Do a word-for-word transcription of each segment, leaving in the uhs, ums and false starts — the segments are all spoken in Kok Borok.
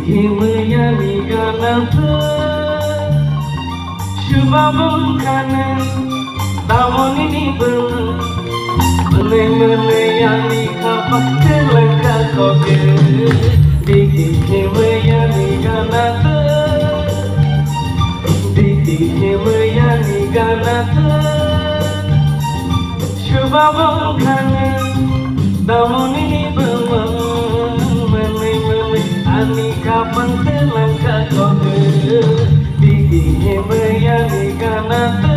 Himaya ni gana tu, shubabon kane, tamoni ni bana, mane mane yani kapa telaka koke. Digi himaya ni gana tu, digi himaya ni gana tu. Shubabon kane, tamoni ni bumung, mwnwi mwnwi ani kapang telangka kogo. Didi himaya ni gana tu,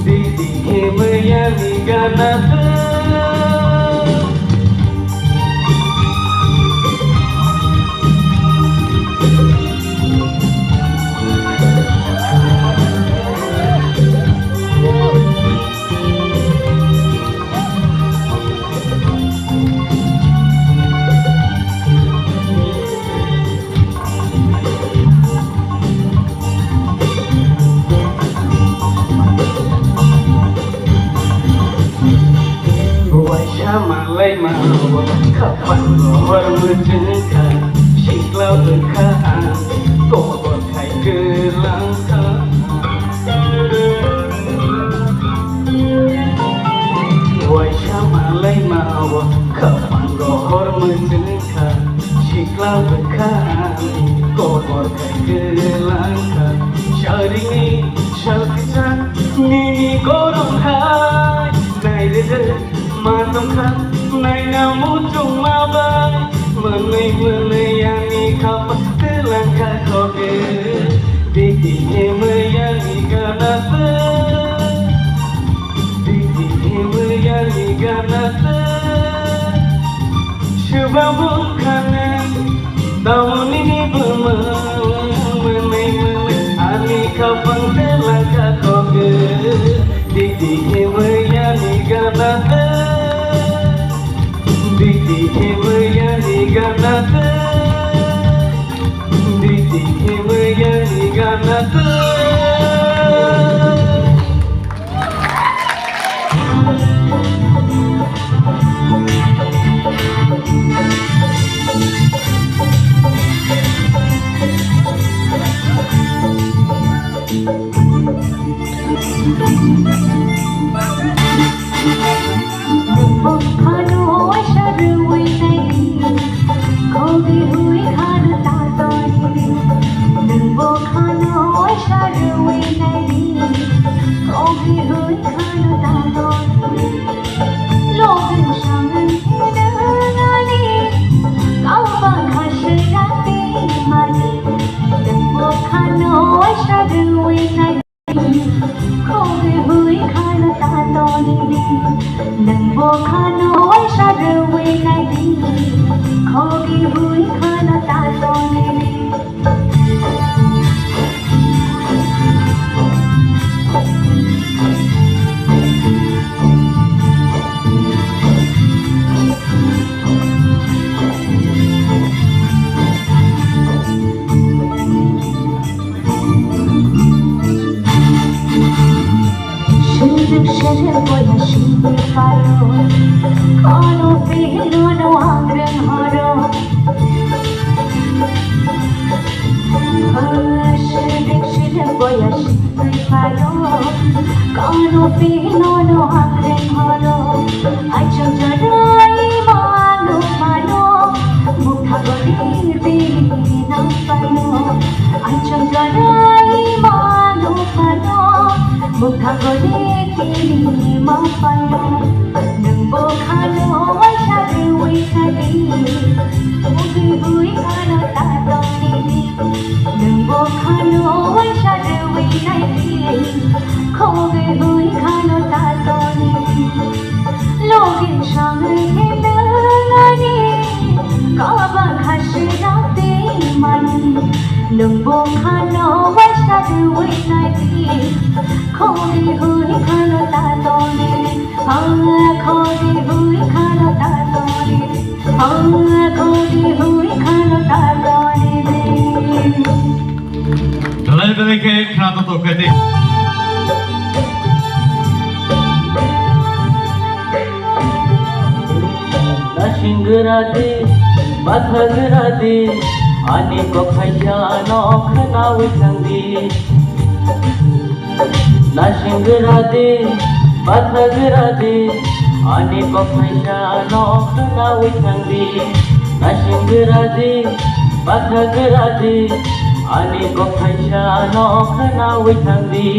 didi himaya ni gana tu. Waisa malai ma o, khapang rohor muchungkha, sikla wngkha ang, kokor khai kwlangkha. Waisa malai ma o, khapang rohor muchungkha, sikla wngkha ang, kokor khai kwlangkha. Saringni salkisa nini gorom hai, nairede. Matungkha naina muchungma bai, mwnwi mwnwi ani khapang telangkha koge. Didi himwi ani gana tu, didi himwi ani gana tu. Shubabon kane, tamoni ni bumung, mwnwi mwnwi ani khapang telangkha koge. Didi himwi ani gana tu, didi himwi ani gana tu, didi himwi ani gana tu. Nwng bo khano waisa rwui naidi, khogi hui khano ta tonidi. Nwng bo khano waisa rwui naidi, khogi hui khano ta tonidi. Logi sangwi hinani, kauba khasi rati mani. Nwng bo khano waisa rwui naidi. Khogi hui khano ta tonidi, nwng bo khano waisa rwui naidi, khogi hui khano ta tonidi. Sujak sujak boya sini paro, kono pehino no angren horo. Sujak sujak boya sini paro, kono pehino no angren horo. Achung jarai mano mano, mukha gori tini nang paino. Achung jarai mano mano, mukha gori tini mang paino. Nwng bo khano waisa rwui naidi, khogi hui khano ta tonidi. Nwng bo khano waisa rwui naidi, khogi hui khano ta tonidi. Logi sangwi hinani, kaba khasi rati mani. Nwng bo khano waisa rwui naidi, khogi hui khano ta tonidi. Ang khogi hui khano ta tonidi. Ang khogi hui khano ta tonidi. Belai belai khe khna to tokhe di. Nasing gerati. Bathagra di, ani kok phaisa no khwnawi thang di. Nasing gra di, bathagra di, ani kok phaisa no khwnawi thang di. Nasing gra di, bathagra di, ani kok phaisa no khwnawi thang di.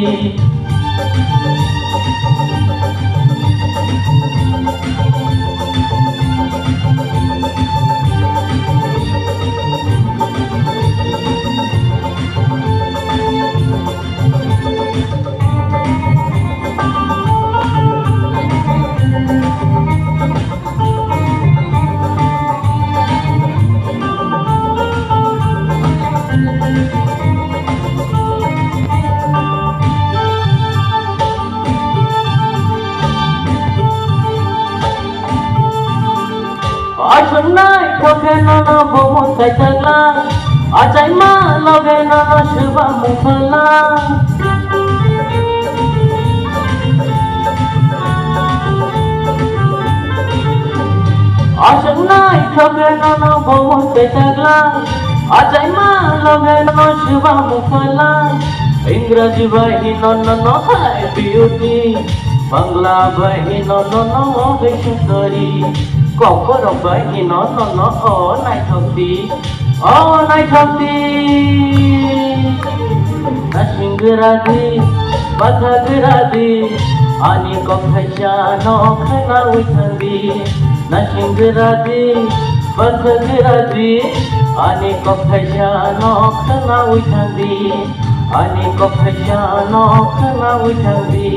Aswk naithok khe nono bo mwtai tagla, achaima loge nono swbamung phala. Aswk naithok khe nono bo mwtai tagla, achaima loge nono swbamung phala. Ingraji bai hino nono hai beauty, Bangla bai hino nono hai sundari, Kokborok bai hino nono o naithok di. O naithok di, nasing gra di, bathagra di, ani kok phaisa no khwnawi thang di. Nasing gra di, bathagra di, ani kok phaisa no khwnawi thang di. Ani kok phaisa no khwnawi thang di.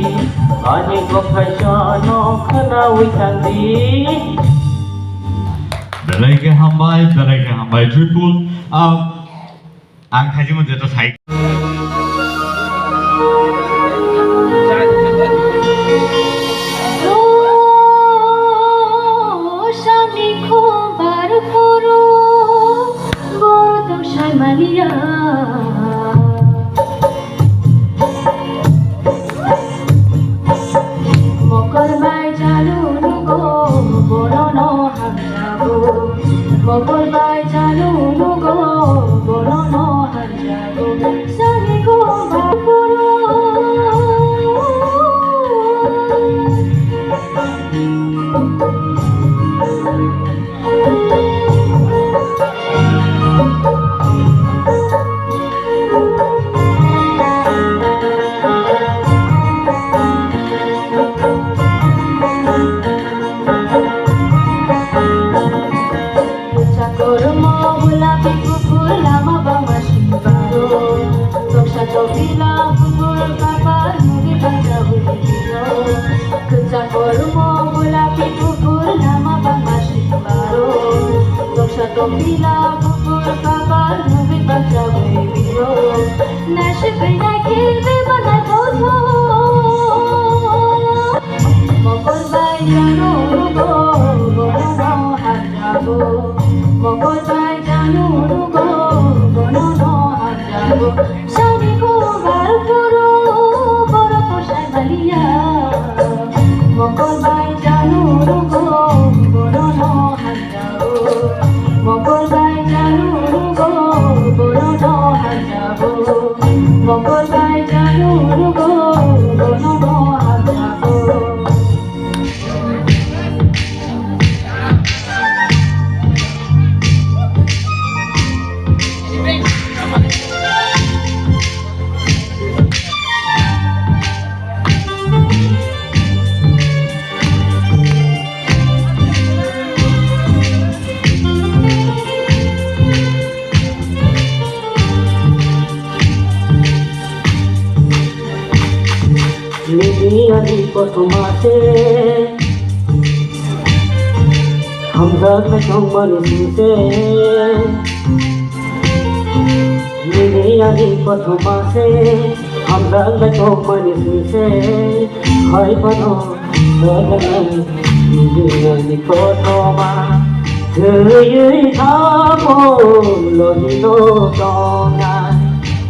Ani kok phaisa no khwnawi thang di. Belai khe hambai, belai khe hambai, joyful. Ah, ang khaijima jeta sai. Sani khobar phuru, bor tong sai maliya. Mokol bai chanu nugo, bono no hamjago. Mokol bai chanu nugo, bono no hamjago. Sani ko bakuro. Kwchak kormo gulapi kuphur lama bangma sibaro. Toksa tokila kuphur kapal mugi bangsa bujibiro. Kwchak kormo gulapi kuphur lama bangma sibaro. Toksa tokila kuphur kapal mugi bangsa bujibiro. Nasib bai naikhe bebak naikhe. Mokol bai chanu nugo, bono no hamjago. Mokol bai chanu nugo, bono no hamjago. Sani ko bar phuru, boro to sai maliya. Mokol bai chanu nugo, bono no hamjago. Mokol bai chanu nugo, bono no hamjago. Mokol bai chanu nugo, bono no hamjago. Nini ani kothoma se, hamjak nai tongmani singse. Nini ani kothoma se, hamjak nai tongmani singse. Hai phano Nini ani kothoma thwiwi thango, logino tongnai.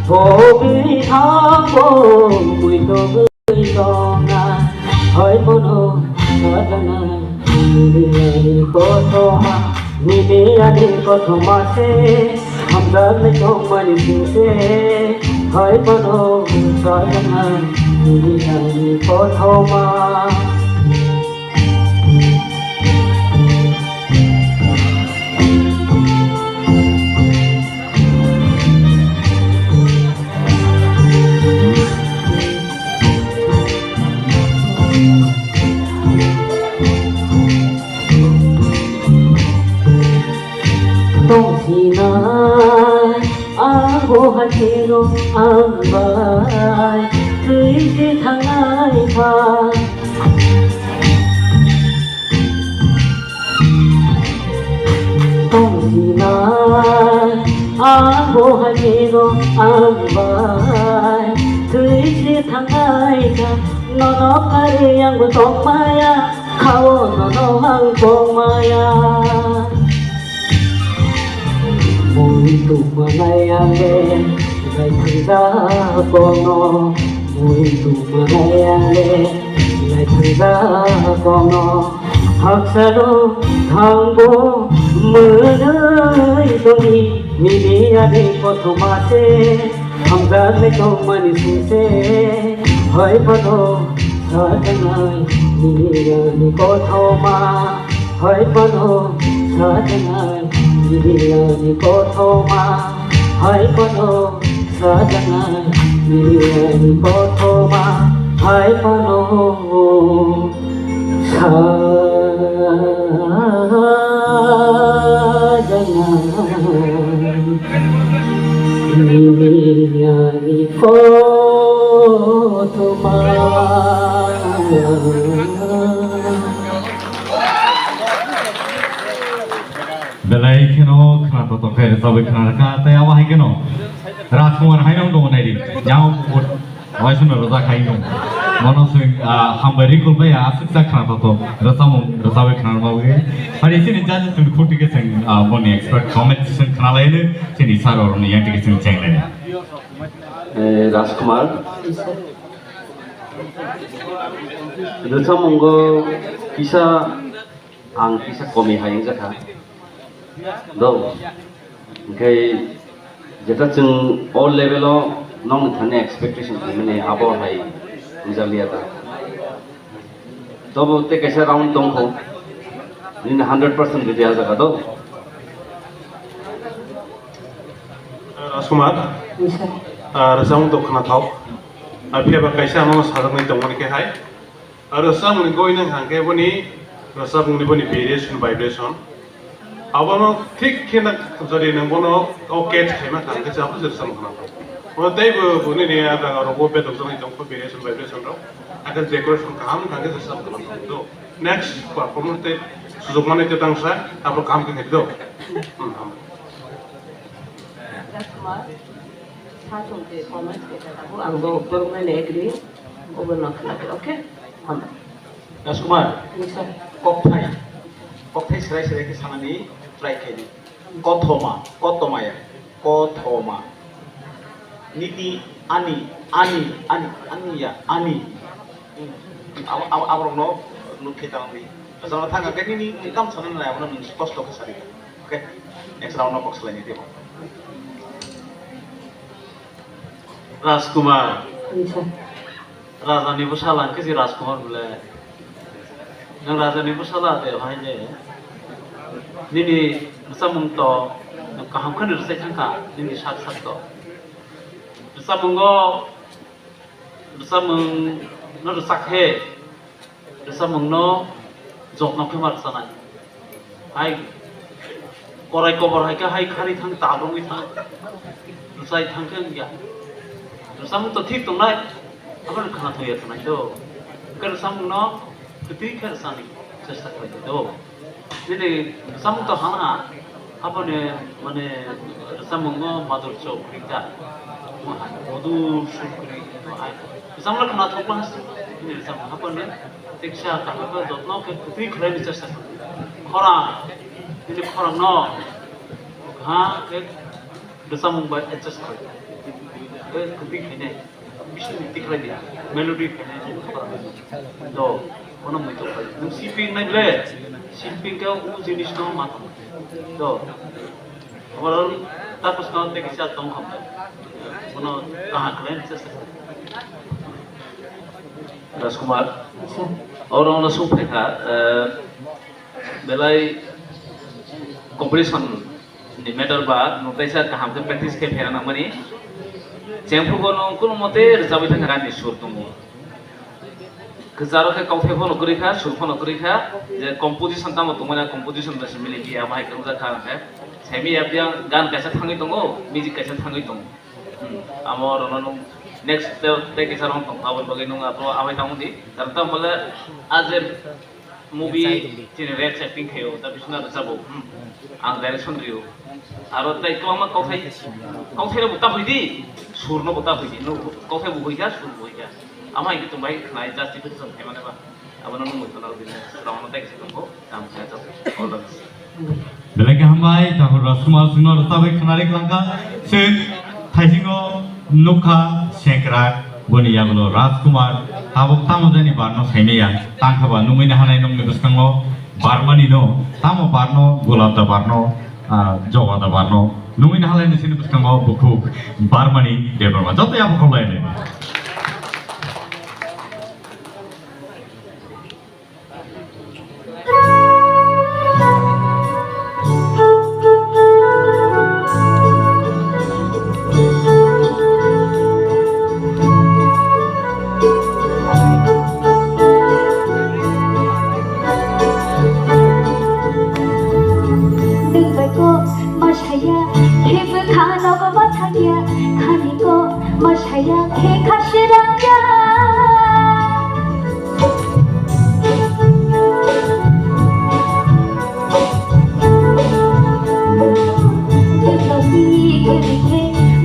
Bogwi thango, muitugwi tongnai. Hai phano nini ani kothoma. Nini ani kothoma se, hamjaknai tongmani singse, hai phano sajaknai nini ani kothoma. Tongsinai ang bo hai kheno ang bai twi se thangnai kha. Tongsinai ang bo hai kheno ang bai twi se thangnai kha. Nono karwi ang bo tongmaya, khao nono ang tongmaya. Mui tongmanai ang le lai thangja kono, mui tongmanai ang le lai thangja kono. Haksano thangbo mwnwi tongni nini ani kothoma se, hamjaknai tongmani singse, hai phano sajaknai nini ani kothoma, hai phano sajaknai nini ani kothoma, hai phano sajaknai nini ani kothoma, hai phano sajaknai nini ani kothoma. Belai kheno khna to tongkhe rwchabwi khna rwkha, tei abo hai kheno Rajkumar haino wng tongo naidi. Yang Waisano rwjak hai wng tongo. Mono swing, ah, hambai ri kulbai, ah, aswk jak khna to to rwchabmung rwchabwi khna rwma bagwi. Hari chini judges twenty forty khe chwng, ah, boni expert comment session khna laino, chini sir oroni yang tike chwng cheng laino. Eh, Rajkumar. Rwchapmungo kisa ang kisa komi hai wngjakha. Do. Hwnkhe jeta chwng o level o nokni thani expectation khaimani abo hai wngjakliya ta. Tobo tei kaisa round tongkho. Nini hundred percent ready ah jaga do. Rajkumar. Yes, sir. Ah, rwchapmung to khnathok. Ah, phiya ba kaisa ano sajaknai tongmani khe hai. Aro rwchapmungni goi nang hang khe boni rwchapmungni boni variation, vibration. Abono thik khe na jodi nang bono o catch khaima kha hang khe se abo se rwchapmung khna. Bono tei bo boni ni ada rogo bedok jani tong kho variation, vibration rok. Ake decoration kaham hang khe se rwchapmung khna do. Next performance tei sujok mani te tangsa abo kaham khe khe do. Hmm, ham. Rajkumar, sa chwng twi comments khe ta tabuk ang bo borok nai nai agree, obo no khna khe, okay? Hambai. Rajkumar, yes, sir. Kokthai, kokthai serai serai khe sanani try khaidi. Kothoma, kotomaya, kothoma. Nini, ani, ani, ani, ani ya, ani. Abo, abo, aborokno nuk khe tangdi. Rwchapna thang khe nini tamo sanani nai, abono nwng kosto khe sadi. Okay? Next round no kok salaini teibo. Rajkumar. Yes, sir. Rajani bwsala hwnkhe je Rajkumar bole. Nwng Rajani bwsala de hai de. Nini rwchapmung to nwng kaham khe rwchai thangkha nini sak sak to. Rwchapmungo Rwchapmung no rwchak khe, rwchapmung no jotno khe ma rwchanai. Hai korai kobor hai khe hai khari thang, tal rwngwi thang, rwchai thang khe wngya. Rwchapmung to thik tongnai, abono khna thangya tongnai do. Hwnkhe rwchapmung no kwtwi khe rwchani chesta khlai do. Nini rwchapmung to hana, aboni, mane, rwchapmungo Madur Chowkri ta. Mo hai, Madur Chowkri to hai. Rwchapmung khna thokma hasi, nini rwchapmung aboni teksa kaham khe jotno khe kwtwi khlaini chesta khlai. Khorang, nini khorang no, ha, khe rwchapmung bai adjust khlai. Khe kwtwi khlainai, bising kwtwi khlaidi, melody khlainai, khorang. Do. Bono muitu khai. Nwng siping nai ble, siping khe o jinis no ma tong. To, overall, tapos no tei kisa tong kham. Bono kaham khlai se. Rajkumar, oro ono sung phai kha, eh, belai competition ni matter ba, nwng teisa kaham khe practice khe phaina nangmani. Chengphugo nwng kunu mote rwchabwi thangkha, ani sur tongo. Kwcharo khe kauthai phano kwrwi kha, sur phano kwrwi kha, je composition tamo tongmani, composition bai se mili phiya, abo hai khe wngjak kha hwnkhe. Semi yapya gan kaisa thangwi tongo, music kaisa thangwi tongo. Hmm, amo rono nwng next te, tei kisa rong tong, aboni bagwi nwng abo abai tamo di. Karon tamo le a je movie chini Rex acting khaio, ta bisna rwchabo. Hmm. Ang direction rio. Aro tei kwbangma kauthai, kauthai rok bo ta hoi di, sur no bo ta hoi di. No, kauthai bo hoi kha, sur bo hoi kha. Amo hai khe chwng bai khnai justification khaimani ba. Abono nwng mui khna rw di, rong no tei kisa tong kho. Belai khe hambai, Thakur Rajkumar chwngno rwchabwi khwnarwi kwlangkha. Chwng thaisingo nukha sengkrak, boni yagulo Rajkumar, tabuk tamo jani barno saimaya, tangkha ba nungwi nahanai nokni bwskango barmani no, tamo barno, gulab da barno, ah, joga da barno, nungwi nahalai nini bwskango bukhuk barmani Debbarma. Joto yabo kholai. Nwng bai kok ma saya, khe bwkha nogo ma thangya, khani kok ma saya, khe kha sirangya.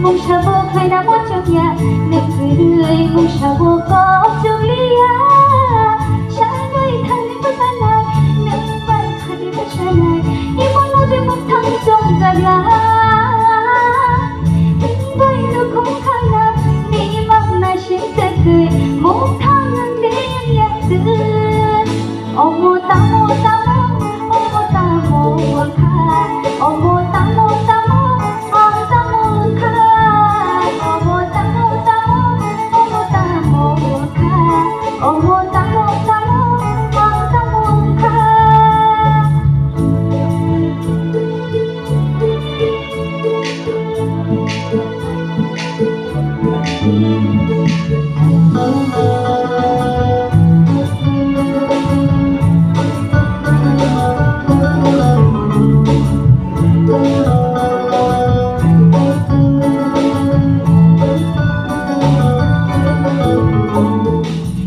Mungsa bo khaina muchungya, nwng kwrwi mungsa bo kok chukliya. Sanai thani bwsanai, nwng bai khani bwsanai, imo nodi muthang chongjagla. Nwng bai nukhung khana, ni mangna sing twkwi, muthang nwng tei ya twi. Omo tamo tamo, omo tamo wngkha. Omo tamo tamo, ang tamo wngkha. Omo tamo tamo, omo tamo wngkha. Omo tamo tamo, ang tamo wngkha.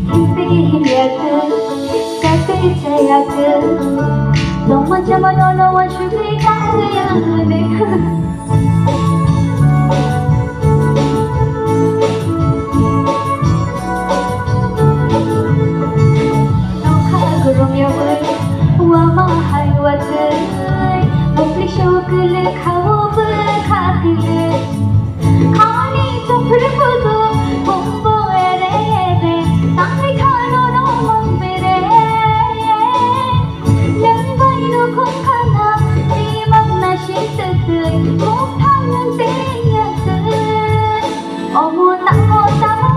Himtigi himyakhe, katwi chayakhe, tongma chama nono wansugwi tangwi ang mwnwi. Nokha gurung yawi, wama hai watwi, bukli shu kwlwi khawo bwkha kwlwi. Khani chukri putu, bumbo ere ere, tangwi khano no mang bere. Nwng bai nukhung khana, nimang na sing twtwi, muktha nwng tei ya twi. Omo tamo tamo,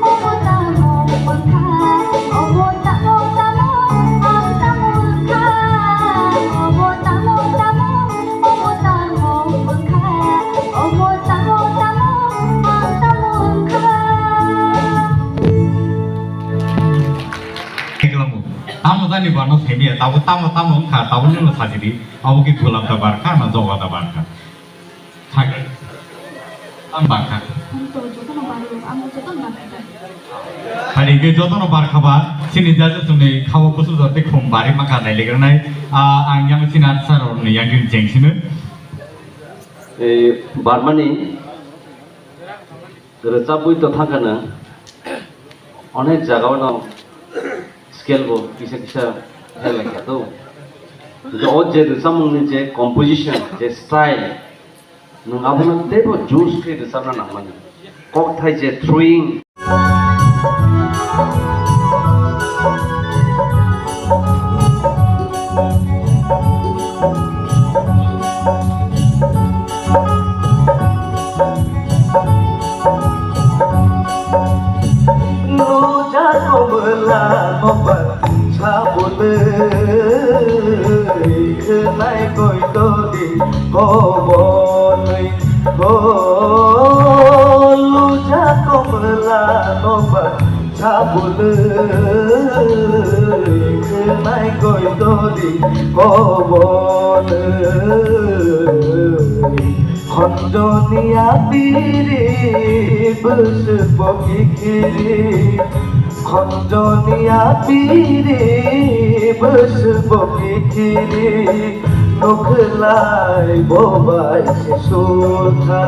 omo tamo wngkha. Omo tamo tamo, ang tamo wngkha. Omo tamo tamo, omo tamo wngkha. Omo tamo tamo, ang tamo wngkha. Tamo jani barno saimaya, tabo tamo tamo wngkha, tabo nwngno sajidi. Abo khe gulab da barkha, na joga da barkha? Thak. Ang barkha. Ang to jotono baro, ang jotono barkha. Hari khe jotono barkha ba, chini jaja chwngni khabo kusu jate khum bari maka nai legranai. Ah, ang yang chini atsaroni yang din jengsino. Ei, barmani rwchabwi to thangkha na, onek jagao no scale bo kisa kisa khe lai kha to. Hwnkhe o je rwchapmungni je composition, je style, nwng abono teibo juice khe rwchapna nangmani. Kokthai je throwing. Kobonwi holuja komla noba sabulwi khwnai koitori kobonwi. Khonjoni apiri bwswk bo kikhiri. Khonjoni apiri bwswk bo kikhiri, nukhlai bo bai se sulkha,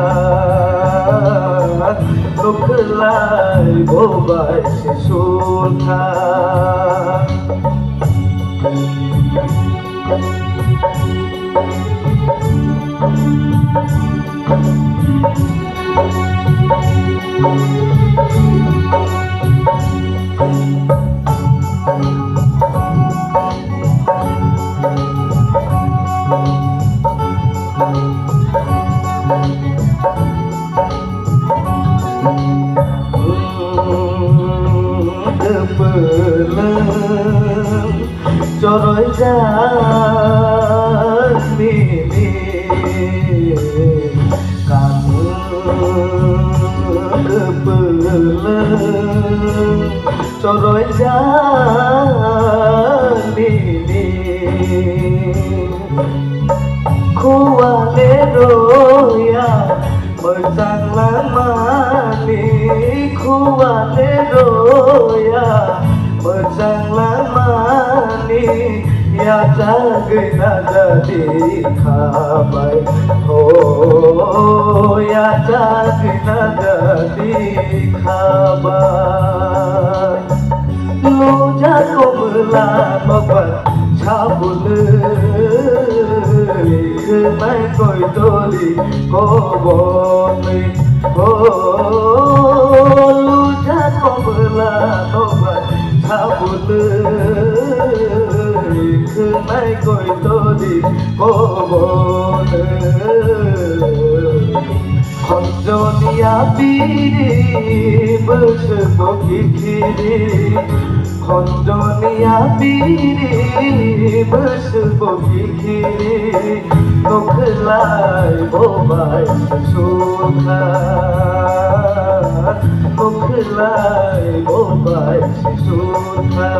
nukhlai bo bai se sulkha. Choroijak nini kamung kwpwlwng, choroijak nini khuale roya. Mwchang langmani khuale roya, mwchang langmani yachagwi najadi khabai, ho, yachagwi najadi khabai. Loja komla nobar sabulwi khwnai koitori kobonwi. O loja komla nobar sabulwi khwnai koitori kobonwi. Khonjoni apiri bwswk bo kikhiri, khonjoni apiri bwswk bo kikhiri, nukhlai bo bai se sulkha, nukhlai bo bai se sulkha,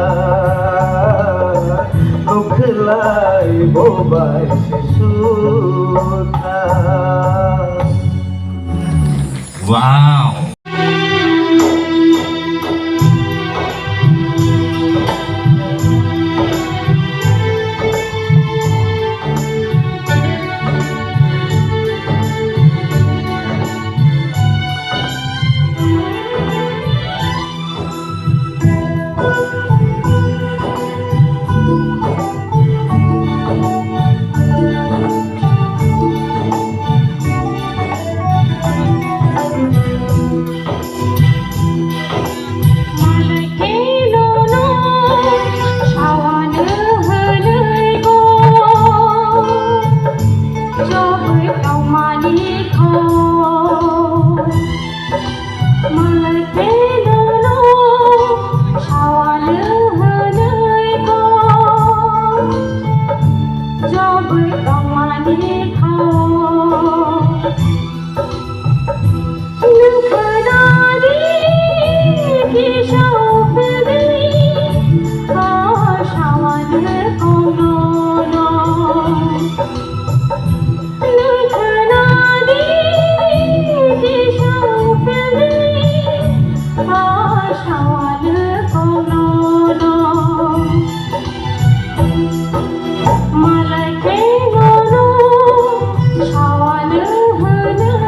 nukhlai bo bai se sulkha. Wow! Malai phenono sawano hwnwi kok jobwi tongmani kok. Nwng khwnadi kisa uphildi o sawano kokno. Nwng khwnadi kisa uphildi o sawano kokno. Malai phenono sawano hwnwi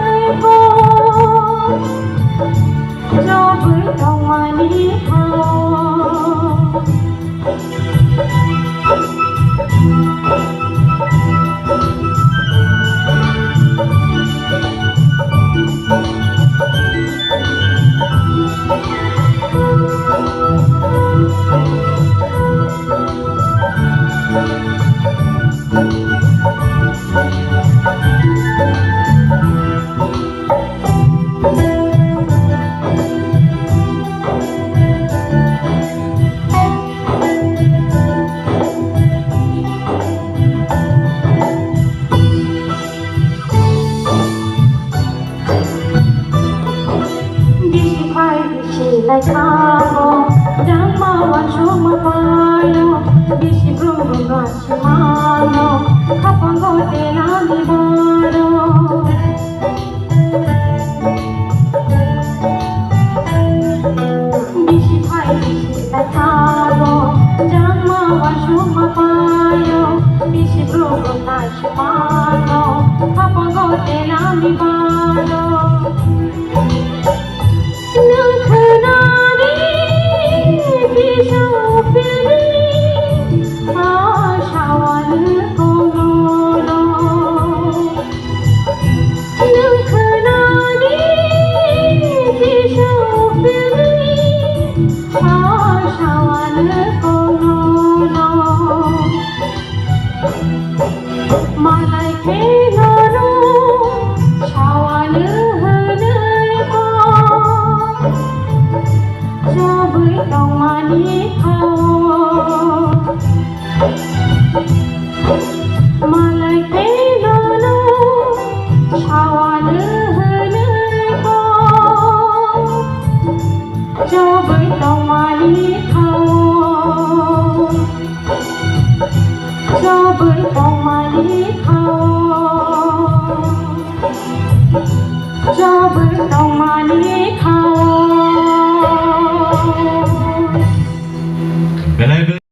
Suma payo, bisi brum brum no simano, kapango telani baro. Bisi phai bisi tathabo, jangma wa suma payo, bisi brum brum no simano, kapango telani baro. Nung khwnani kisa phirwi, a sawani kono. Nung khwnani kisa phirwi, a sawani kono. Malai khe nono sawani hwnwi kok chobwi tongmani kha-o. Malai khe nono sawani hwnwi kok chobwi tongmani kha-o. Chobwi tongmani kha-o. Chobwi tongmani kha-o. Belai belai.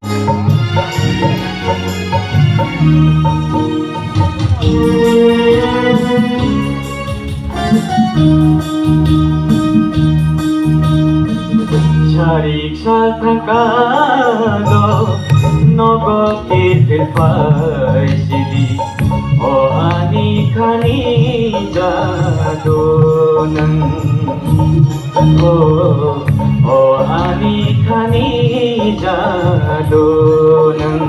Sarik sal thangka do nogo kirpil pai sidi, o ani khani jadu nung. O, o ani khani jadu nung.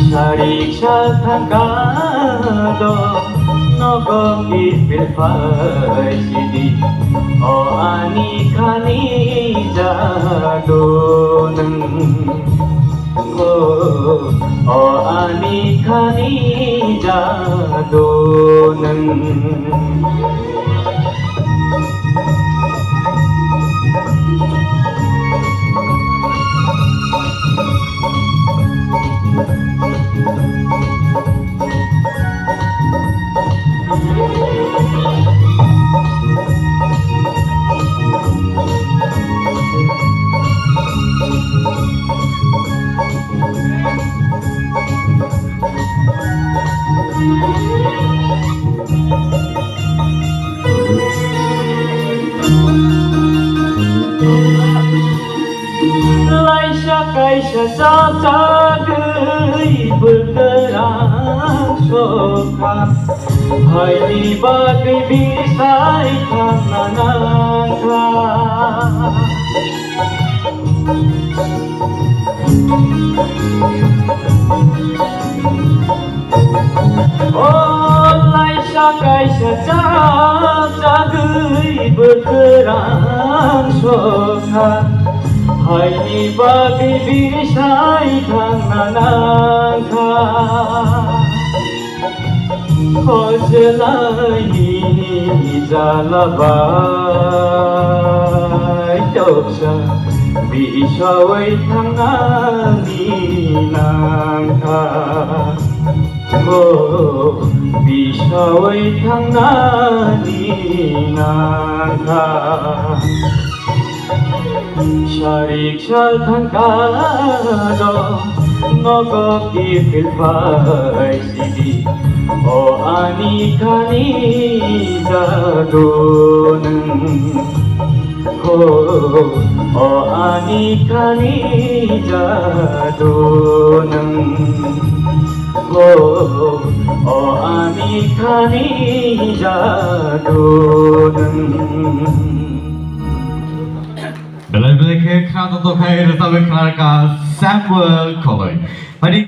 Sarik sal thangka do nogo kirpil pai sidi, o ani khani jadu nung. O, o ani khani jadu nung. Laisa kaisa chapchagwi bwkrang sokha, haini bagwi bisai thangna nangkha. O laisa kaisa chapchagwi bwkrang sokha, haini bagwi bisai thangna nangkha. Khojlaini jala bai toksa bisawi thangnani nangkha. O bisawi thangnani nangkha. Sarik sal thangka do nogo kirpil pai sidi, o ani khani jadu nung. Ho, o ani khani jadu nung. Ho, o ani khani jadu nung. Belai belai khe khna tongthokhai rwchapwi khna rwkha Samuel Kholoi. Phaidi.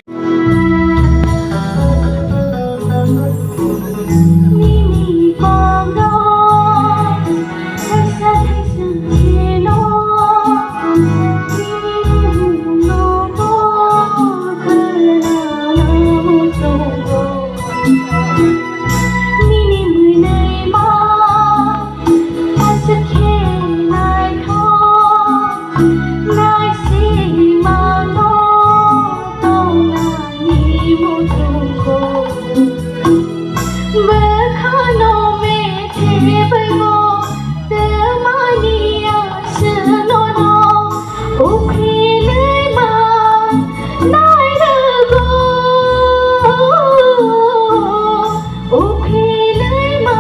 Khano methi baibo twmani aswnono uphilwi ma nairwgo, uphilwi ma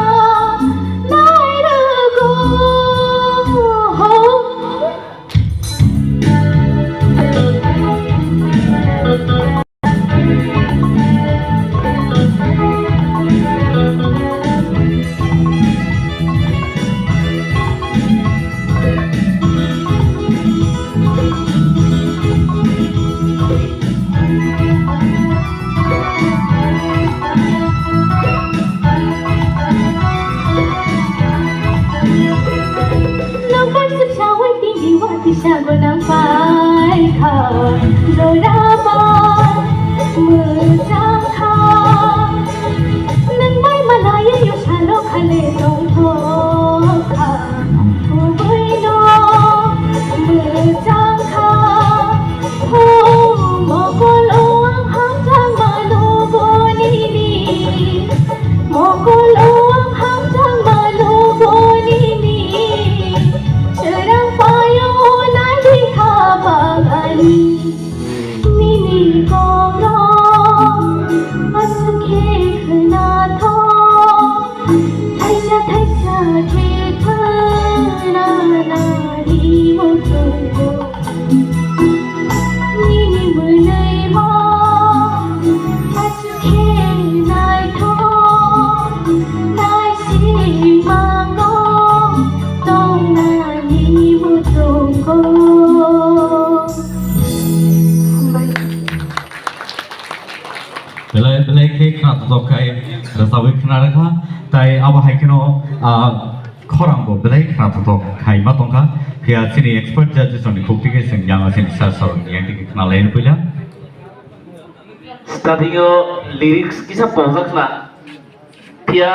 nairwgo. Nokbar suksawi tini wa kisa gonang pai kha, joraba mwchang kha. Nwng bai manai yo salo khale tongthok kha, kubui no mwchang kha. Ho, mokol o ang hamjak mano bonini. Mokol o ang hamjak mano bonini. Srang payo nai di kha bagani. Nini kok no aswk khe khna thok. Thaisa thaisa khe khna nani muchungo. Nini mwnwi mo aswk khe naithok, naisingmango tongnani muchungo. Belai, belai khe khna thothok khai rwchabwi khna rwkha. Tai abo hai kheno, ah, khorang bo belai khna thothok khai ma tongkha. Phiya chini expert judges ni khuk tike chwng yang chini sir sir ni yang tike khna lai puila. Starting o lyrics kisa pongjak khna. Phiya.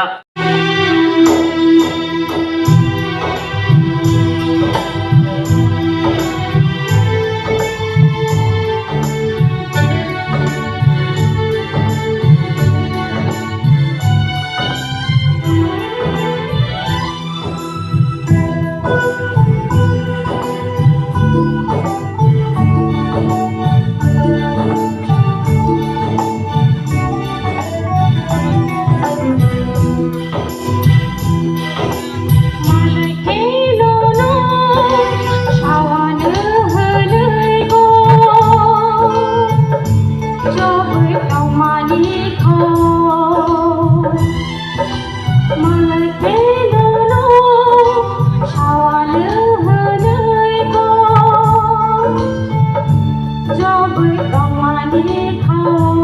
Malai phenono sawano hwnwi kok, jobwi tongmani kok.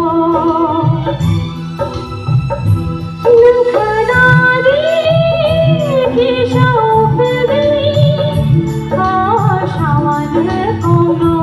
Nwng khwnadi kisa uphilwi, o sawano kokno.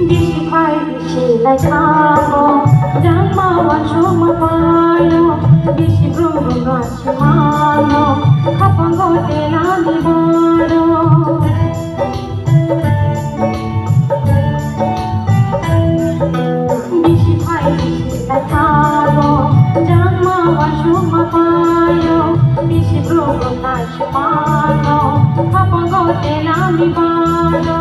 Bisi phai bisi lai thango, jangma uansukma paio, bisi brum brum no asimano, khapango tenani baro. Bisi phai bisi lai thango, jangma uansukma paio, bisi brum brum no asimano, khapango tenani baro.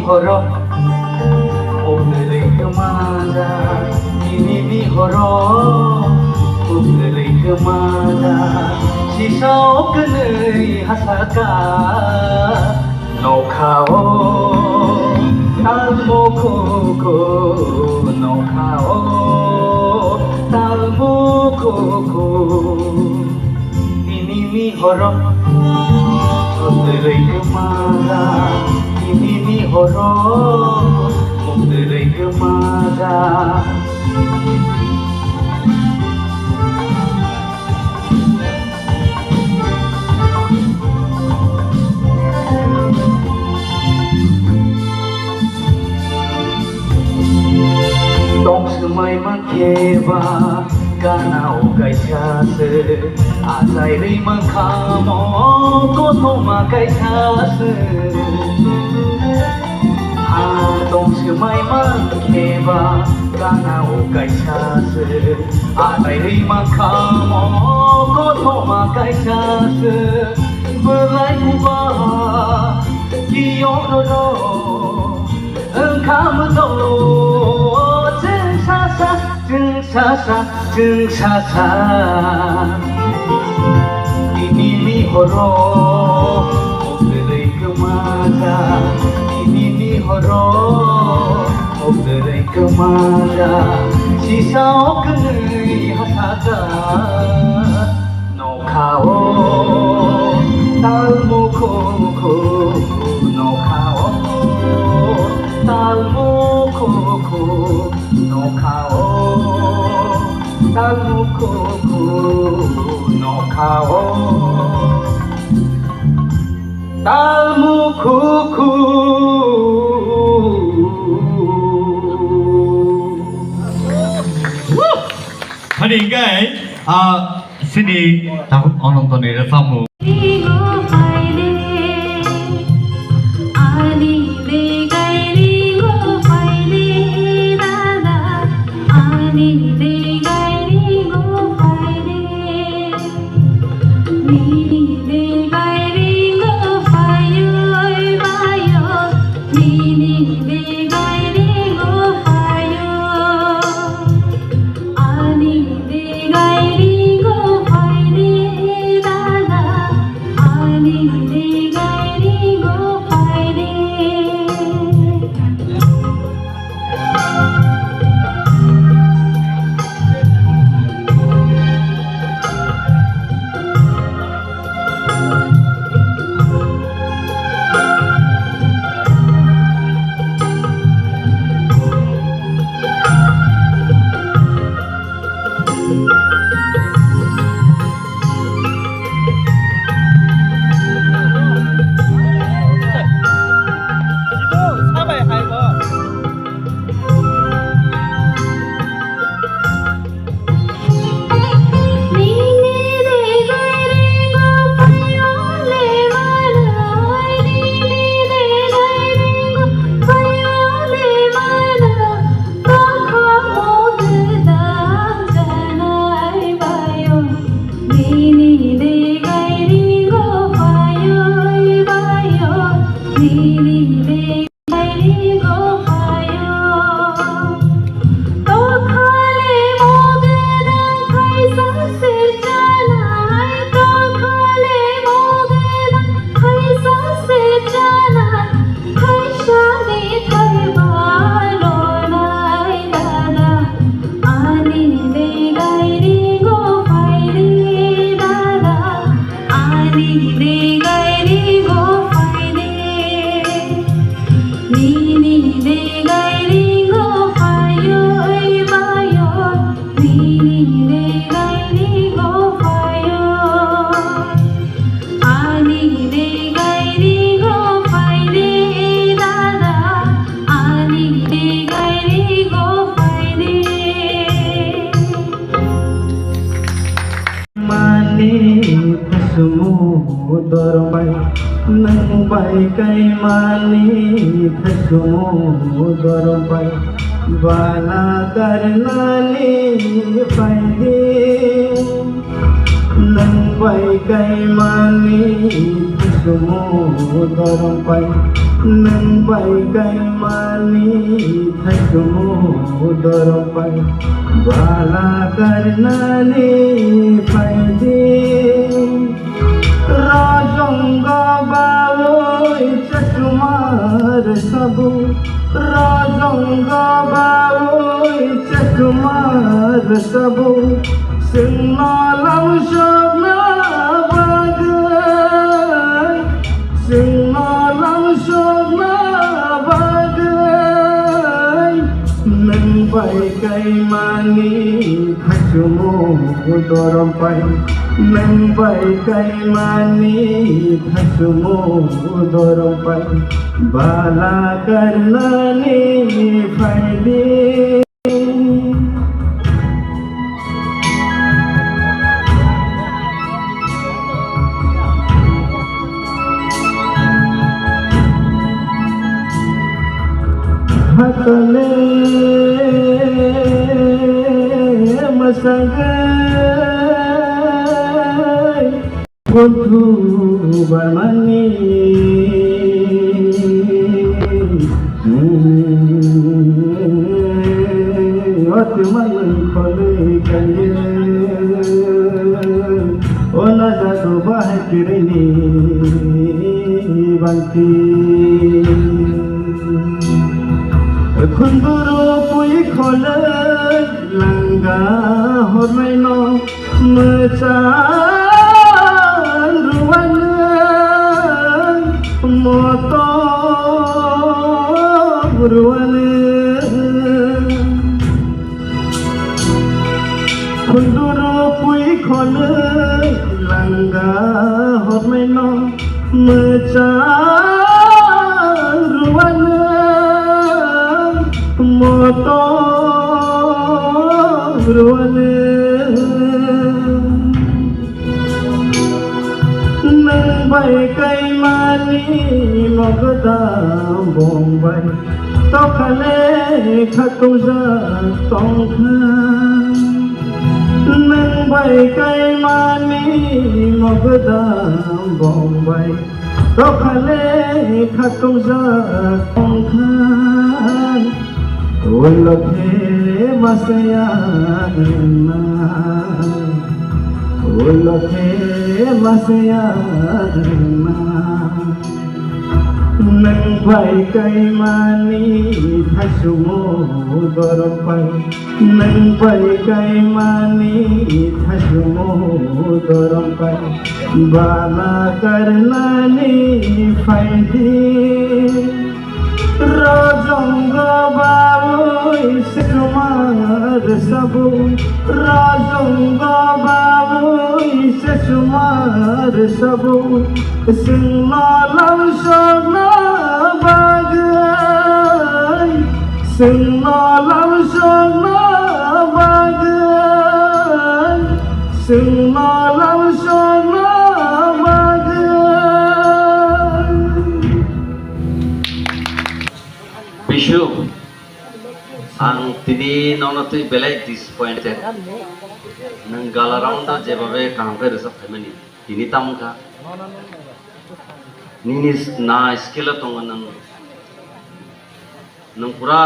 Horo, o kwrwi kwmajak, tinini horo, o kwrwi kwmajak, sisa o kwnwi hasaka. Nokha o talmo khuku, nokha o talmo khuku. Tinini horo, o kwrwi kwmajak, tinini horo, o kwrwi kwmajak. Tong swmai mankhe ba gana o kaisa se, achai rwi mankha mo kothoma kaisa se. Ha tong swmai mankhe ba gana o kaisa se, achai rwi mankha mo kothoma kaisa se. Belai buba kiyok roro wngkha mwtolo chwng sasa, chwng sasa, chwng sasa. Tinini horo o kwrwi kwmajak, tinini horo o kwrwi kwmajak, sisa o kwnwi hasajak. Nokha o talmo khuku, nokha o talmo khuku, nokha o talmo khuku, nokha o talmo khuku. Hani hingkai, ah, Sini tabuk Anantoni rwchapmung. Ani begaini go phaidi dada, ani begaini go phaidi. Ani begaini go phaidi, nini begaini go phaioi baio, nini begaini go phaio. Ani begaini go phaidi dada, ani begaini go phaidi. Mani thasumu dorbai, nwng bai kai mani thasumu dorbai, bana darnani phaidi. Nwng bai kai mani thasumu dorbai, Nwng bai kaimani thaichumu dorong pai, bala karnani phaidi. Rajonggo bawi chachumar sabu, rajonggo bawi chachumar sabu, singno lamsokna bagwi. Chwngno lamsokna bagwi nwng bai kaimani thaichumu dorong pai, nwng bai kaimani thaichumu dorong pai, bala karnani phaidi. Hakale masangwi Bondhu barmani, o twmani kholi kanye, o na jago bahai kirini bangti. Khunduru pui khole langa hormaino. Mwchang ruwani, motom ruwani. Khunduru pui khonwi langa hormaino. Mwchang ruwani, motom ruwani. Nwng bai kaimani mogodam bongbai, tokhale khatungja tongkha. Nwng bai kaimani mogodam bongbai, tokhale khatungja tongkha. Ulo khe masaya rwna, ulo khe masaya rwna. Nwng bai kaimani thaichumu dorong pai, nwng bai kaimani thaichumu dorong pai, bala karnani phaidi. Rajonggo bawi sesumar sabu, rajonggo bawi sesumar sabu, singno lamsokna bagwi, singno lamsokna bagwi, singno lamsokna bagwi. Bishu, ang tini nono twi belai disappointed. Nwng gala round o jebabe kaham khe rwchap phaimani, tini tamo kha. Nini s-, na skill o tongo nwng. Nwng pura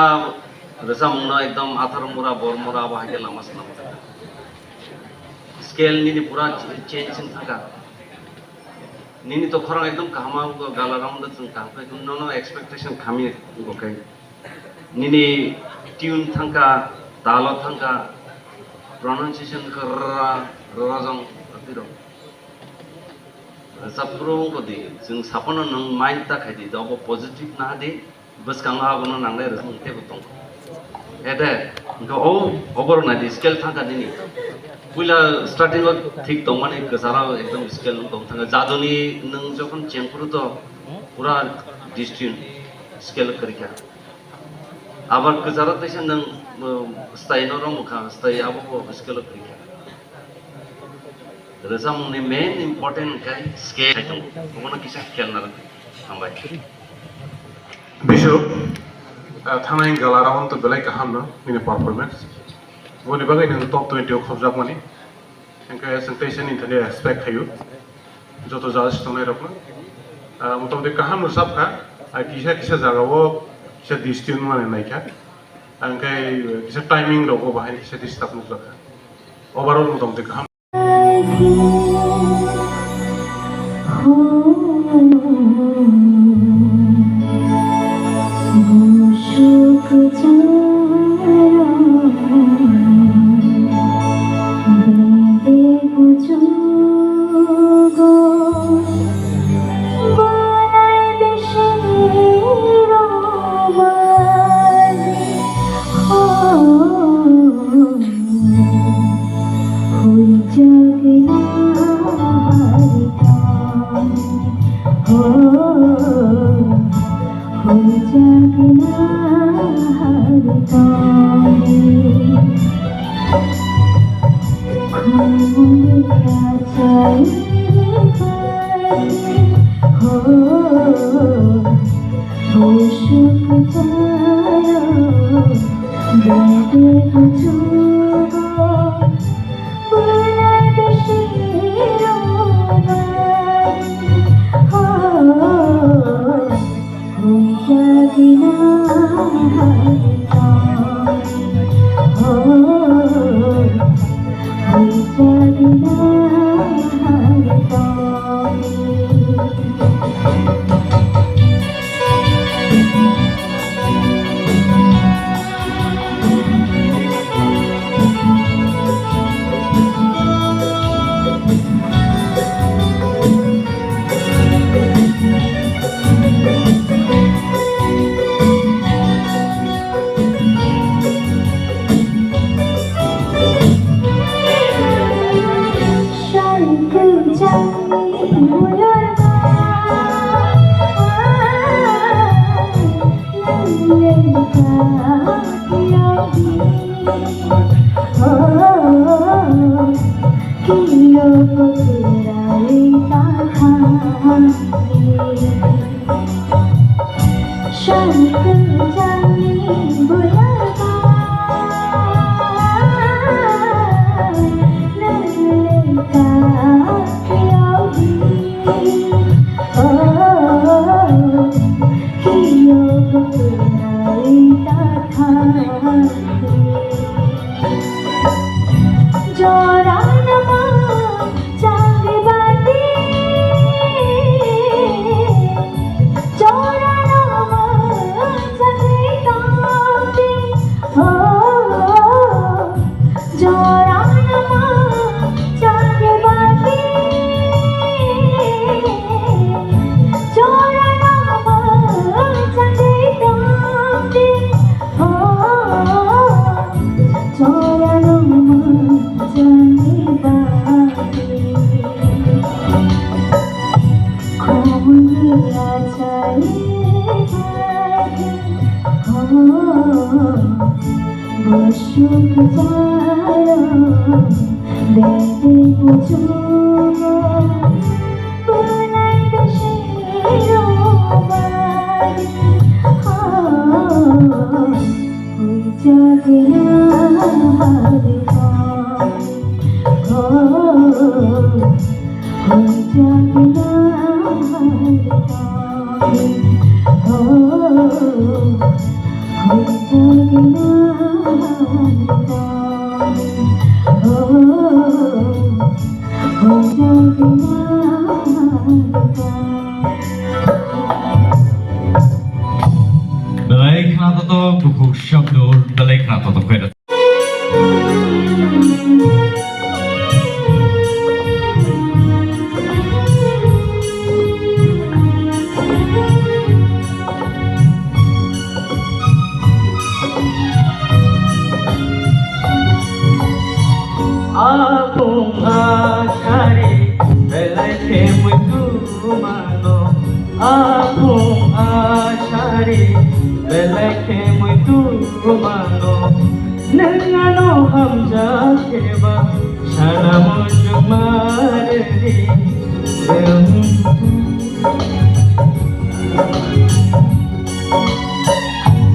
rwchapmungno ekdom atharo mura, bor mura abo hai khe lama swnam thangkha. Scale nini pura ch-, change wng thangkha. Nini to khorang ekdom kaham, abo gala round o chwng kaham khe nono expectation khamwi wngkha khe. Nini tune thangkha, talo thangkha, pronunciation khe rwra, rwra jong, tiro. Rwchap phuru wngkha di, chwng saphano nwng mind ta khai di, obo positive naha di, bwskango abono nangnai rwchapmung teibo tongo. Ede, wngkha o, oborok nai di, scale thangkha nini. Puila starting o thik tongmani, kwcharo ekdom scale wng tong thangkha. Jadoni nwng jokhon cheng phuru to pura distune scale kwrwikha. Abar kwcharo teisa nwng, um, style no romkha, style abo bo scale o kwrwikha. Rwchapmungni main important khe scale hai tongo. Obono kisa khel narwk. Hambai. Bishu, ah, thanai gala round to belai kaham no nini performance. Boni bagwi nwng top twenty o khobjakmani. Hwnkhe chwng teisa nini thani expect khaio. Joto judge tongnai rokno. Ah, motamoti kaham rwchapkha. Kisa kisa jagao kisa distance mani naikha, angkhe kisa timing rogo bahai kisa disturb nukjakha. Overall motamoti kaham. Belai khna toto bukhuk shobdo, belai khna toto khe. Apung asari belai khe muitu mano. Apung asari belai khe muitu mano. Nwng ano hamjak kheba sana muchung marwri.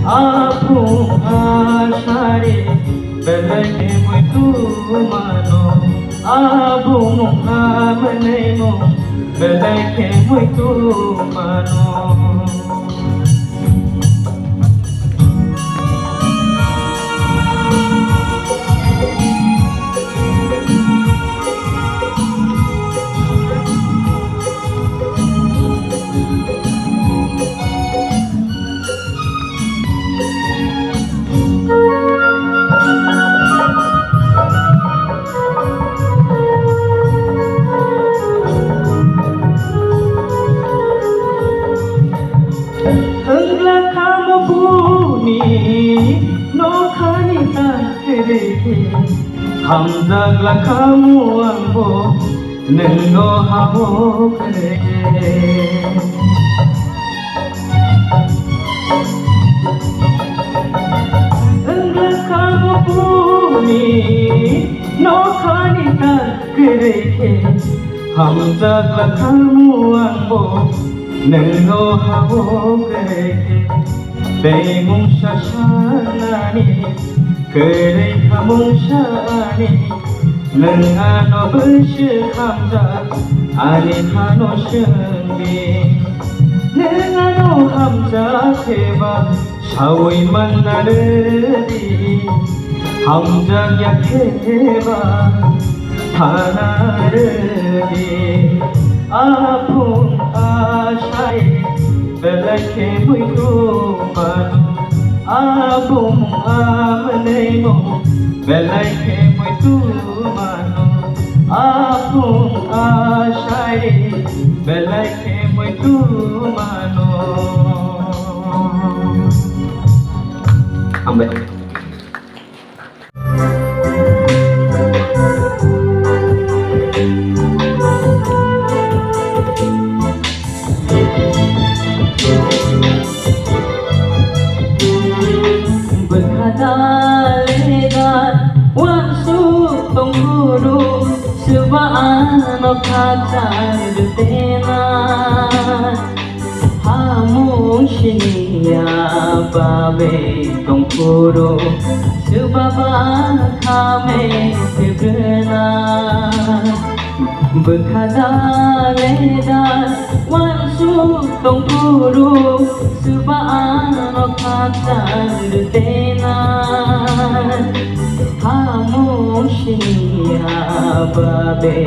Apung asari belai khe muitu mano. Abung amwnwi mung belai khe muitu mano. Wngla kamo buni nokhani ta kwrwi khe, hamjak la kamo angbo nwngno habo kwrwi khe. Wngla kamo buni nokhani ta kwrwi khe, hamjak la kamo angbo nwngno habo kwrwi khe. Tei mungsa sanani kwrwi kha mungsa ani, nwng ano bwswk hamjak ani phano swngdi. Nwng ano hamjak eba saui manna rwdi, hamjak ya kheba thana rwdi. Aphung asai belai khe muitu mano, aphung amwnei mung belai khe muitu mano, aphung asai belai khe muitu mano. Hambai. Bwkha da le da uansuk tongphuru, swba ano khakchang rwtena. Hamung siniya babe tongphuru, swba ba khame kwbena. Bwkha da le da uansuk tongphuru, swba ano khakchang rwtena. Hamung siniya babe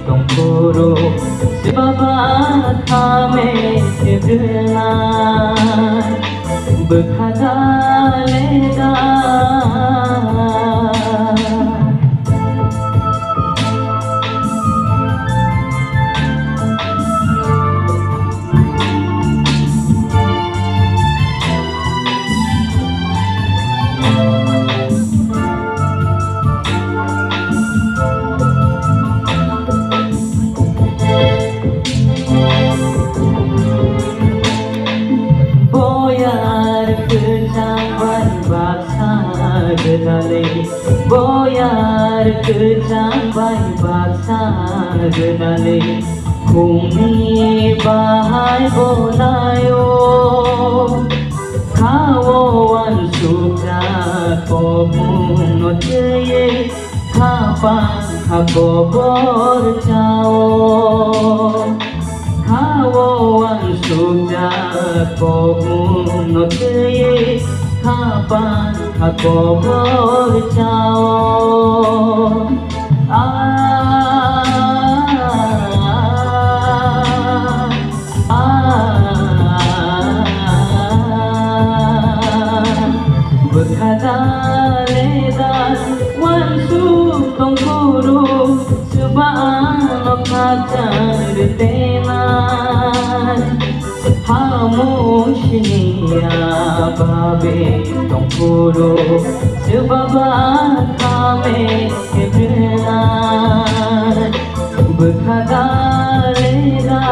tongphuru, swba ba khame kwbena. Bwkha da le da. Boyar kwchang bai baksa gwnale, boyar kwchang bai baksa gwnale, khumni bahai bolaio. Khao uansukjak kobungno twiwi, kha pang kha kobor chao. Khao uansukjak kobungno twiwi, kha pang kha kobor chao. Ah, ah, ah, ah. Bwkha da le da uansuk tongphuru, swba ano khakchang rwtena. Hamung siniya babe tongphuru, swba ba khame kwbena. Bwkha da le da.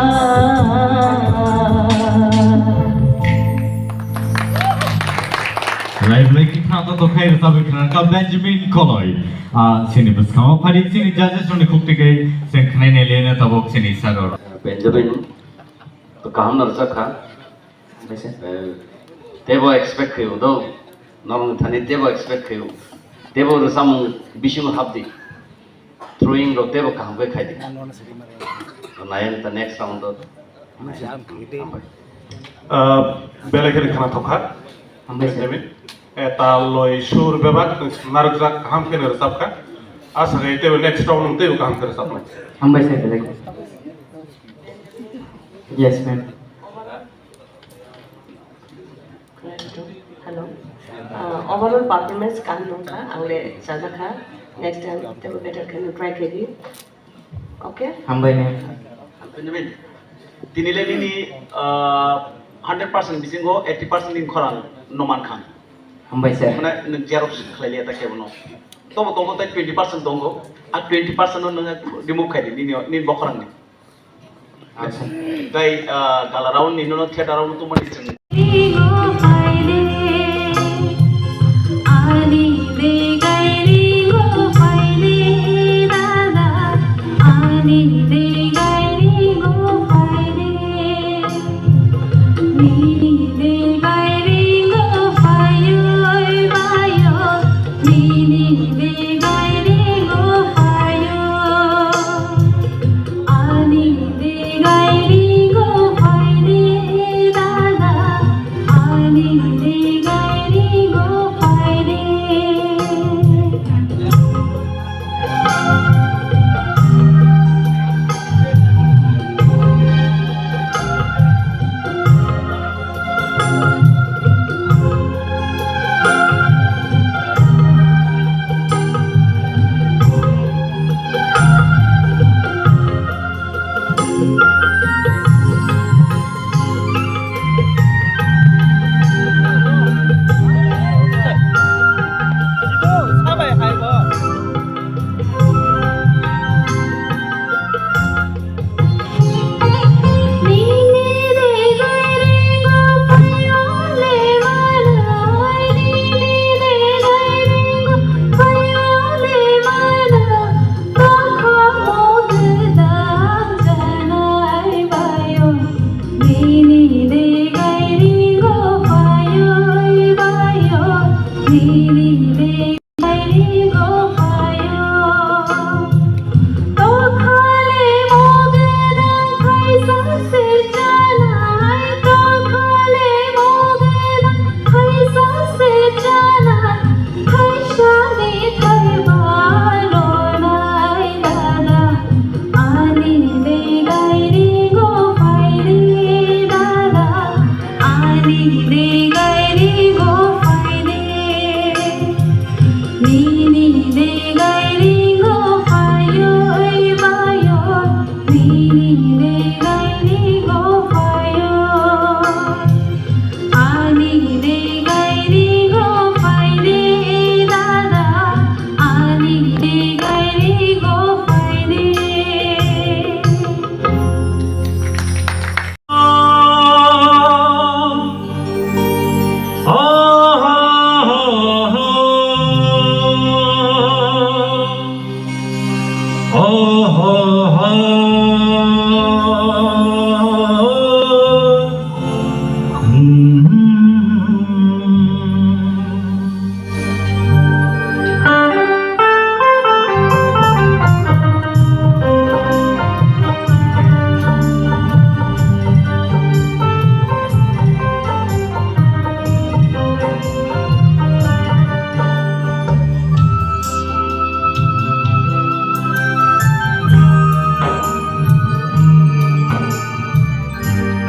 Lai belai khe khna to tokhai rwchapwi khna kha Benjamin Koloi. Ah, chini bwskango phari chini judges rokni khuk twi khe chwng khnai nai le na tabuk chini sir rok. Benjamin, to kaham no rwchap kha. Hambai sir. Eh, tebo expect khaio do. Norok thani tebo expect khaio. Tebo rwchapmung bisingo hapdi. Throwing rok tebo kaham khe khaidi. Nai ang ta next round o. Hambai. Ah, belai kheno khna thok kha. Hambai sir. Benjamin. Eh, tal, loi, sur, bebak, narwkjak, kaham kheno rwchap kha. Asa khe tebo next round nwng tebo kaham khe rwchapnai. Hambai sir, belai. Yes, ma'am. Hello. Uh, overall performance kaham wngkha, ang le chajakha. Next time tebo better khe try khaidi. Okay? Hambai, ma'am. Benjamin, tini le nini, uh, Hundred percent bisingo eighty percent ni khorang no mankha. Hambai sir. Mane nwng xerox khlai liya ta kebono. Tobo tongo tai twenty percent tongo. A twenty percent no nwng remove khai di nini, nini bokhorang ni. Acha. Tai, ah, gala round ni no theater round tongmani chwng.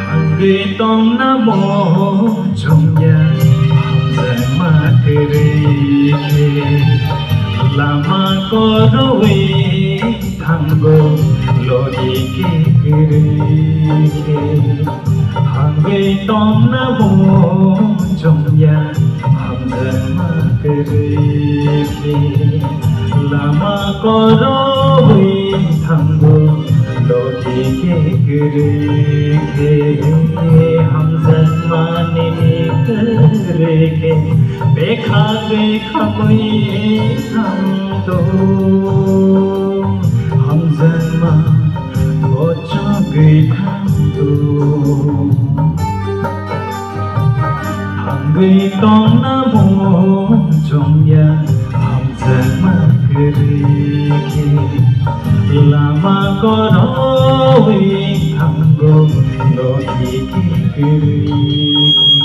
Hangwi tongna mo chongya, hamjakma kwrwi khe, lama korowi thango logi khe kwrwi khe. Hangwi tongna mo chongya, hamjakma kwrwi khe, lama korowi thango logi khe kwrwi khe. Hamjakma nini kwrwi khe, bekha gwi khamwi thangto, hamjakma bochogwi thangto. Hangwi tongna mo chongya, hamjakma kwrwi khe, lama korowi thango logi khe kwrwi khe.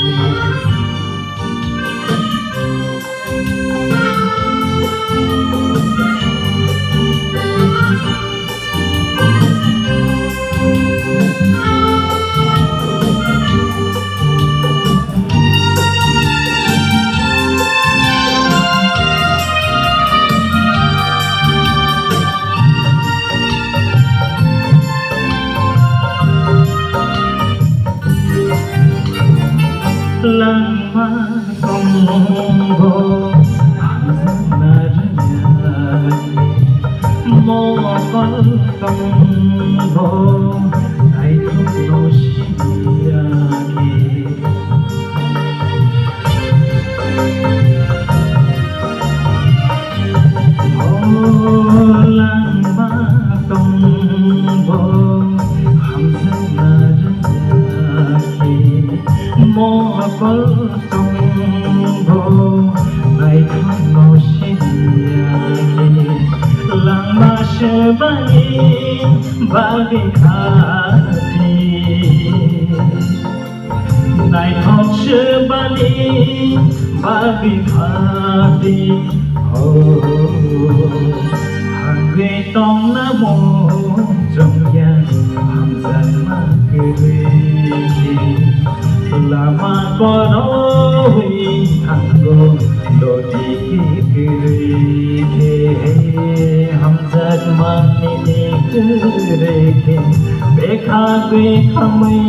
Langma tongo hamjakna rwngya, mokol tongo naithokno siniya khe. O langma tongo hamjakna rwngya khe, mokol tongo naithokno siniya khe. Langma swbani bagwi kha di. Naithok swbani bagwi kha di, ho. Hangwi tongna muchungya hamjakma kwrwi. Lama korowi thango lodi kwrwi khe, hamjakmani kwrwi khe, bekha bekha mwi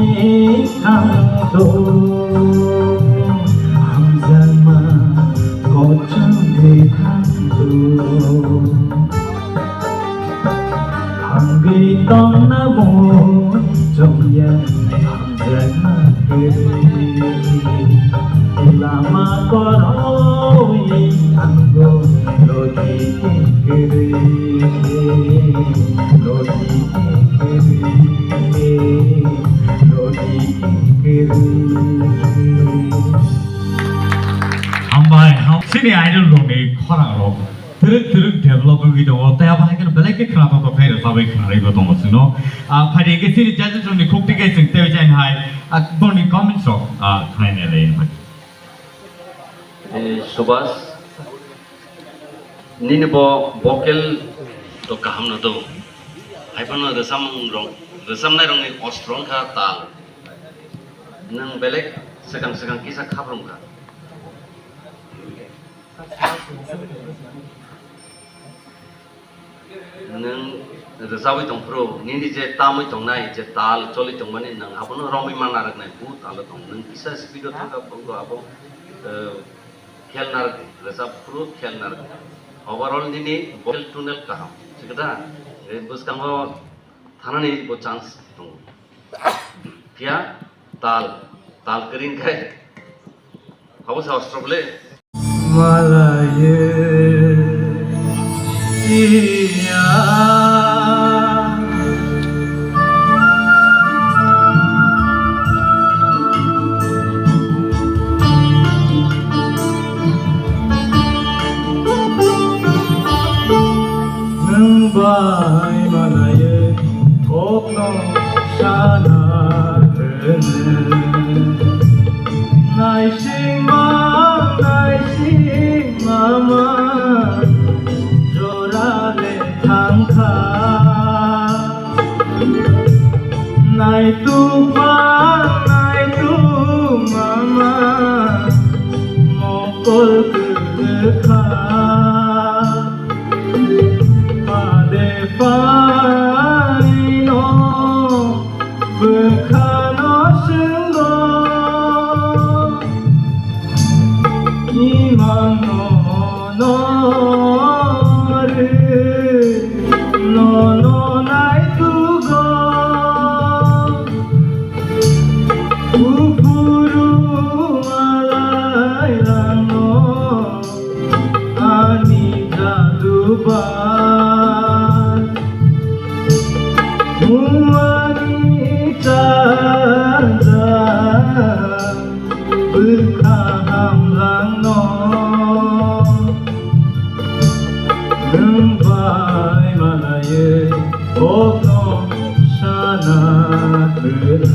thangdo, hamjakma kochongwi thangdo. Hangwi tongna muchungya hamjakma kwrwi, lama korowi thango lodi kwrwi, lodi kwrwi, lodi kwrwi. Hambai, ham-, chini idol rokni khorang rok twrwk twrwk develop wngwi tongo, tei abo hai kheno belai khe khwnathok khe rwchabwi khwnarwibo tongo chwngno. Ah, phaidi hwnkhe chini judges rokni khukti khe chwng tei chang hai, ah, boni comments rok, ah, khwnaina lai. Eh, Subhas, nini bo vocal to kaham no do. Hai phano rwchapmung rok, rwchapnai rokni ostro wngkha tal. Nwng belek swkang swkang kisa khaprwng kha. Nwng rwchabwi tongphuru, nini je tamwi tongnai, je tal choli tongmani, nwng abono romwi manna rwknai, bu talo tong. Nwng kisa speed o thangkha, bongkha abo, eh, khel narwkdi, rwchapphuru khel narwkdi. Overall nini vocal tonal kaham, chikada? Eh, bwskango thanani bo chance tongo. Phiya tal, tal kwrwi khai. Abo sa ostro bole. Malaye iya. Nwng bai malaye kokno sana hwne. Naisingma, naisingma ma jora le thangkha. Naitukma, naitukma ma mokol kwrwkha. Pade pari no bwkhano swngo, imang no no rw, no no naitugo. Buphuru malai langno ani jaduba. Muani chajak bwkha hamlangno. Nwng bai malaiwi kokno sana hwne.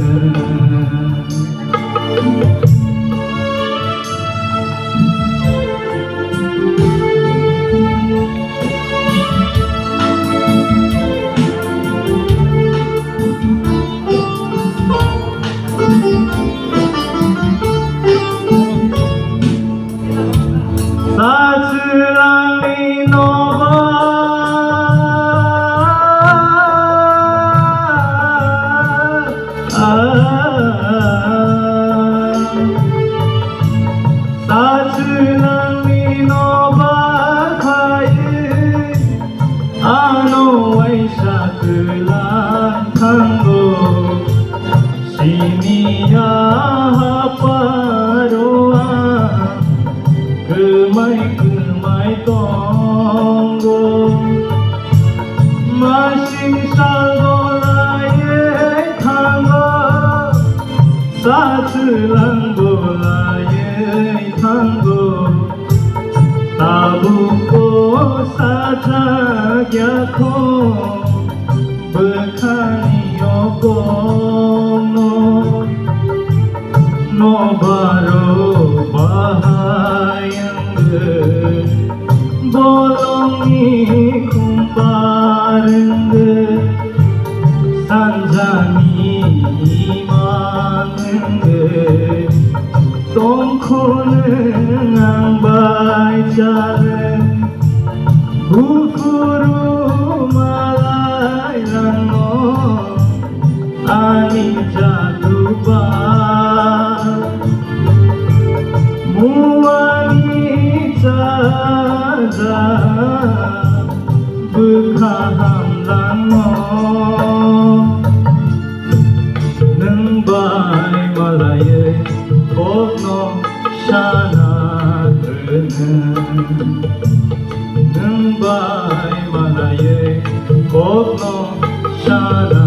Kwmai tongo, masing salgo laiwi thango, sachwlangbo laiwi thango, tabukbo sajak yakho bwkhani yokongno. Nobaro bahai wngwi, bolongni khumbar wngwi, sanjani imang wngwi, tongkhornwng ang bai chalwng, buphuru malai lango. Ani jatuba muani chaja bwkha hamlangno. Nwng bai malaiwi kokno sana hwnwi. Nwng bai malaiwi kokno sana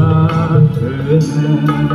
hwnwi.